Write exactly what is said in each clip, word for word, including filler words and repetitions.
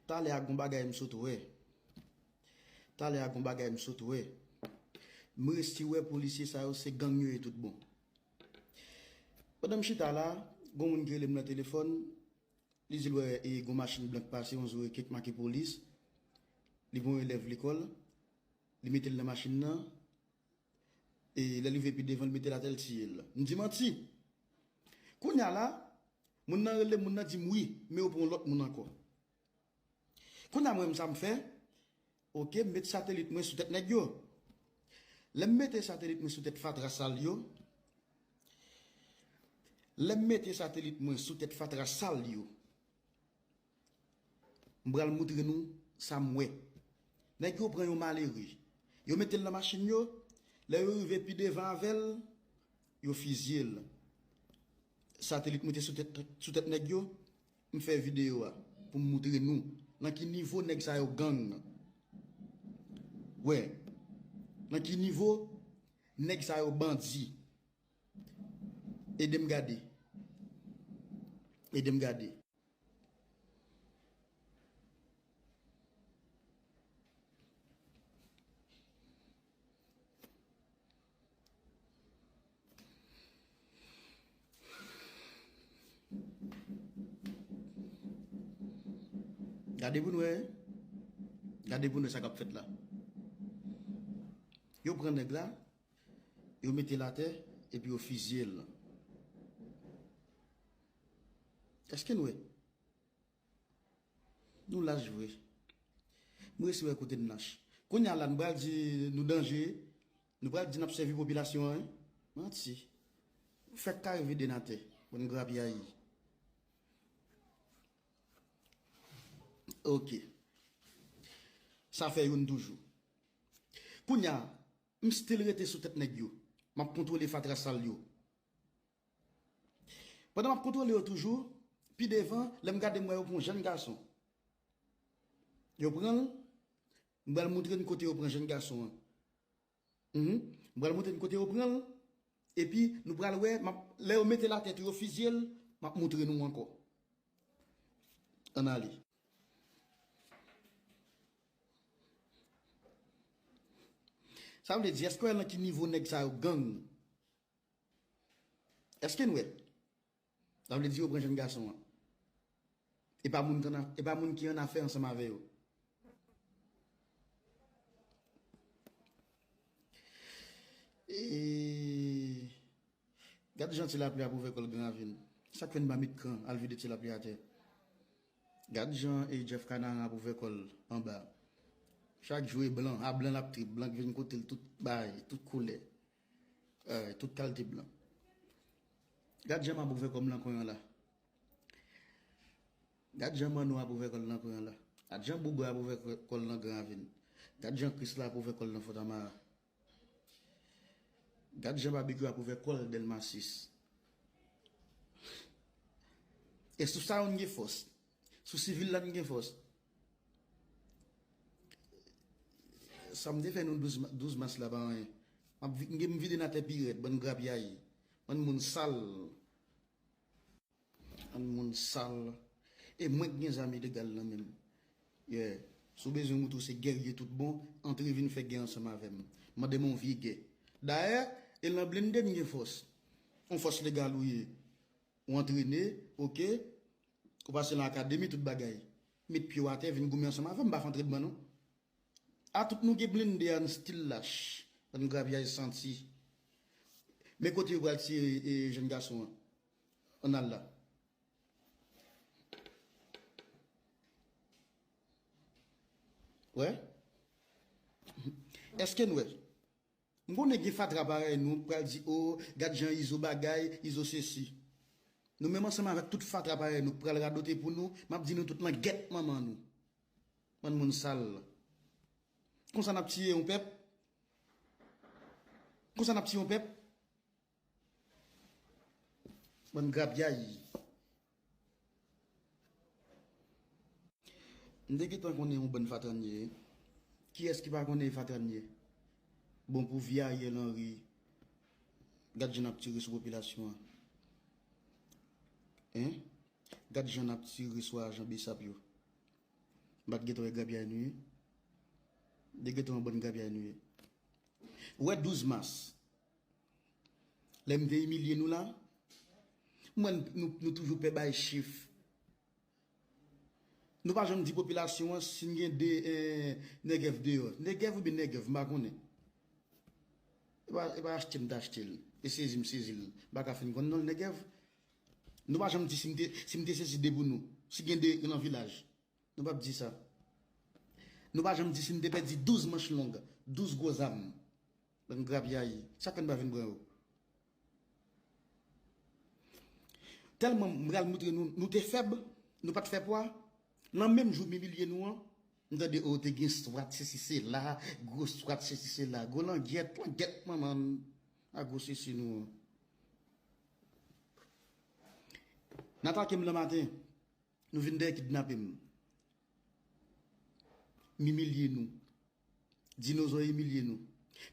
Talè a gon bagay m sot wè. Talè a gon bagay m sot wè. M resi wè polisye sa yo se gang yo ye tout bon. Pandan m chita la, gon moun ki rele m nan telefòn, li di l wè e gon machin blan k pase, yon zoure ke k make polis. Li gon elèv lekòl, li mete l nan machin nan, e lè l rive pi devan, l mete l atè, l tiye l. M di manti. Kounye a la, moun nan rele m, moun nan di m wi, men yo pran yon lòt moun ankò. Kounye a mwen menm sa m fè, oke, m met satelit mwen sou tèt nèg yo. Lè m mete satelit mwen sou tèt fatra sal yo, lè m mete satelit mwen sou tèt fatra sal yo, m pral moutre nou sa m wè. Nèg yo pran yon malere. Yo mete l nan machin yo. Lè yo rive pi devan avè l, yo fizye l. Satelit mwen te sou tèt, sou tèt nèg yo. M fè videyo a pou m moutre nou nan ki nivo nèg sa yo gang. Wè, nan ki nivo nèg sa yo bandi. Ede m gade. Ede m gade. Gade pou n wè. Gade pou n wè sa k ap fèt la. Yo pran nèg la, yo mete l atè, epi yo fizye l. Èske n wè? Nou lach vre. M resi wè kote n lach. Kounye a la, nou pral di nou danje, nou pral di n ap sèvi popilasyon an, wi. Manti. Fèk kare vide n atè, bann grapyay. Oke. Sa fè youn toujou. Kounye a, m still rete sou tèt nèg yo. M ap kontwole fatra sal yo. Pandan m ap kontwole yo toujou, pi devan, lè m gade m wè yo pran yon jèn gason. Yo pran l, m pral moutre n kote yo pran jèn gason an. Mhm. M pral moutre n kote yo pran l, epi nou pral wè, m ap, lè yo mete l atè tou, yo fizye l, m ap moutre nou ankò. Ann ale. Sa vle di, èske w wè nan ki nivo nèg sa yo gang? Èske n wè? Sa vle di yo pran jèn gason an. E pa moun ki an, e pa moun ki an afè ansanm avè yo. E gad jan ti lapli ap ouvè kò l Gran Ravin. Sa k fè n pa met kran al vide ti lapli atè. Gad jan e Jeff Kanaran ap ouvè kò l anba. Chak jou e blan, a blan l ap trip, blan k vin kote l tout bagay, tout koulè. Eh, tout kalite blan. Gad jan m ap ouvè kò m nan kwen an la. Gad jan Manno ap ouvè kò l nan kwen an la. Gad jan Bouba ap ouvè kò l nan Gran Ravin. Gad jan Krisla ap ouvè kò l nan Fòtamara. Gad jan Babekyou ap ouvè kò l Dèlma sis. E sou sa yo n gen fòs. Sou sivil la n gen fòs. Sa m te fè nou douz ma-, douz mas la pa anyen. M ap vi-, m gen m vide n atè pi rèd, bann grapyay. Bann moun sal. Bann moun sal. E mwen k gen zam ilegal nan men m. Yeah. Si w bezwen moutre w se gèrye tout bon, antre vin fè gè ansanm avè m. Mande m yon vye gè. Dayè, e nan blende n gen fòs. Yon fòs legal ou ye. Ou antrene, oke. Ou pase nan akademi, tout bagay. Met pye w atè, vin goumen ansanm avè m, m pa fè antrenman non. A tout nou gen blende a, n still lach. Bann grapyay santi. Men kote yo pral tiye, e, jèn gason an. Ann al la. Wè? Èske n wè? M konnen gen fatra parèy nou k pral di, o, gad jan Izo bagay, Izo sesi. Nou menm ansanm avèk tout fatra parèy nou k pral radote pou nou, m ap di nou tout nan gèt manman nou. Bann moun sal. Konsa n ap tiye yon pèp? Konsa n ap tiye yon pèp? Bann grapyay. M te gentan konnen yon bann fatra n ye. Kiyès ki pa konnen e fatra n ye? Bon, pou vye Ariel Henry, gad jan n ap tire sou popilasyon an. Hein? Gad jan n ap tire sou ajan BSAP yo. M pa t gentan wè grabyay nou ye. De gentan yon bann grabyay nou ye. Ou wè douz mas, lè m te imilye nou la, m wè nou, nou toujou pè bay chif. Nou pa janm di popilasyon an si n gen de, eh, nègèv deyò. Nègèv oubyen nègèv, m pa konnen. E pa, e pa achte m te achte l. E sezi m sezi l. M pa ka fin konn non nègèv. Nou pa janm di si m te, si m te sezi de pou nou. Si gen de nan vilaj. Nou p ap di sa. Nou pa janm di si n te pèdi douz manch long, douz gwo zam. Bann grabyay. Sa k fè n pa vin pran yo? Tèlman m pral montre nou, nou te fèb, nou pa t fè pwa. Nan menm jou m imilye nou an, m tande, o, te gen swat, sesi sela, gwo swat, sesi sela, gwo langyèt, langyèt manman n, a gwo sesi nou an. N atake m nan maten. Nou vin dèyè kidnape m. M imilye nou. Dinozò imilye nou.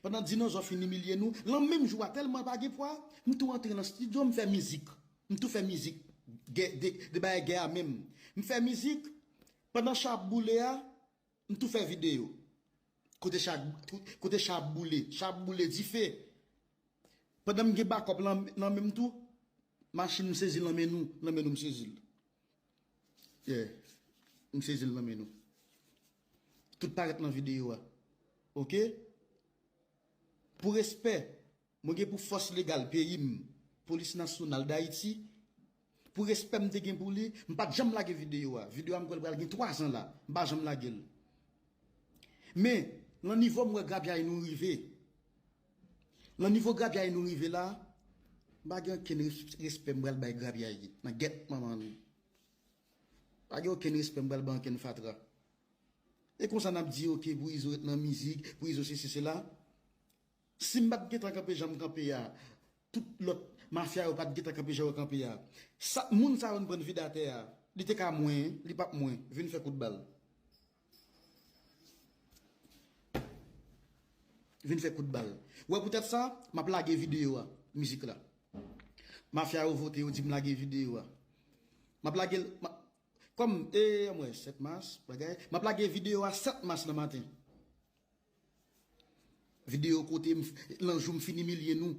Pandan dinozò fin imilye nou, lan menm jou a, tèlman pa gen pwa, m tou antre nan estidyo, m fè mizik. M tou fè mizik. Gè, de, de bagay gè a menm. M fè mizik, pandan cha ap boule a, m tou fè videyo. Kote cha, kote cha ap boule, cha ap boule dife. Pandan m gen bakòp lan, lan men m tou, machin m sezi l nan men nou, nan men nou m sezi l. Yeah. M sezi l nan men nou. Tout parèt nan videyo a. Oke? Pou respè, mwen gen pou fòs legal peyi m, Polis Nasyonal Dayiti, pou respè m te gen pou li, m pa t janm lage videyo a. Videyo a m kwè l pral gen twa zan la. M pa janm lage l. Men, lan nivo m wè grabyay nou rive, lan nivo grabyay nou rive la, m pa gen okenn res-, respè m pral bay grabyay nan gèt manman nou. Pa gen okenn respè m pral bay okenn fatra. E konsa n ap di, oke, pou Izo ret nan mizik, pou Izo sesi sela. Si m pa t gentan kanpe jan m kanpe a, tout lòt mafya yo pa t gentan kanpe jan yo kanpe a. Sa, moun sa yo n pran vide atè a, li te ka mwen, li p ap mwen, vin fè kout bal. Vin fè kout bal. Wè poutèt sa, m ap lage videyo a, mizik la. Mafya yo vote, yo di m lage videyo a. M ap lage l, m ap, kòm, e, anmwey, sèt mas, bagay, m ap lage videyo a sèt mas nan maten. Videyo kote m, lanjou m fin imilye nou.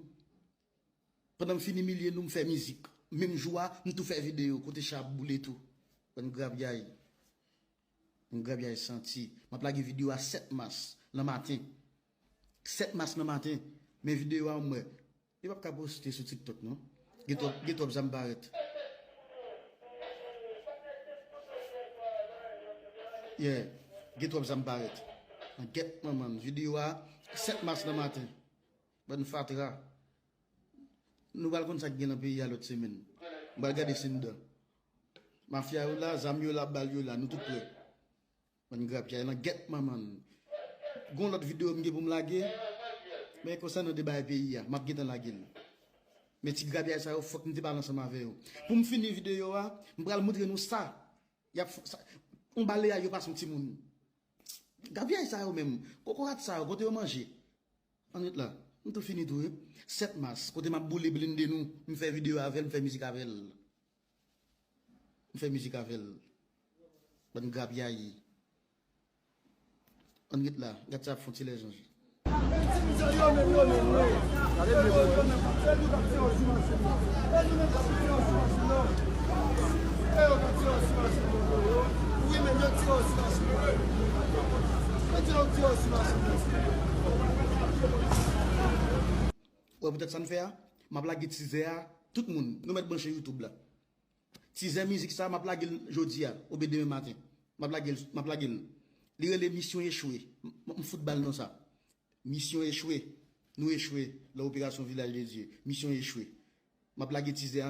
Pandan m fin imilye nou, m fè mizik. Menm jou a, m tou fè videyo kote cha ap boule tou. Bann grabyay. Bann grabyay santi. M ap lage videyo a sèt mas nan maten. Sèt mas nan maten. Men videyo a, m wè. Li p ap ka poste sou TikTok, non. Gen twòp, gen twòp zam parèt. Yeah. Gen twòp zam parèt. Nan gèt manman n. Videyo a, sèt mas nan maten. Bann fatra. Nou pral konn sa k gen nan peyi a lòt semèn. M pral gade si n dan. Mafya yo la, zam yo la, bal yo la, nou tout prè. Bann grabyay nan gèt manman n. Gon lòt videyo m gen pou m lage, men konsènan de bagay peyi a, m ap gentan lage l. Men ti grabyay sa yo, fòk m te pale ansanm avè yo. Pou m fini videyo a, m pral montre nou sa. Y ap f-, sa, yon baleya yo pase yon timoun. Grabyay sa yo menm, kokorat sa yo, kote yo manje? Ann ret la. M tou fini tou, wi. Sèt mas, kote m ap boule blende nou, m fè videyo avè l, m fè mizik avè l. M fè mizik avè l. Bann grabyay. Ann ret la, gad sa ap fè yon ti lèzanj. Wè poutèt sa n fè a, m ap lage tizè a, tout moun, nou mèt branche YouTube la. Tizè mizik sa, m ap lage l jodi a, oubyen demen maten. M ap lage l, m ap lage l. Li rele Misyon Echwe. M, m fout ba l non sa. Misyon Echwe. Nou echwe lan operasyon Vilaj de Dye. Misyon Echwe. M ap lage tizè a.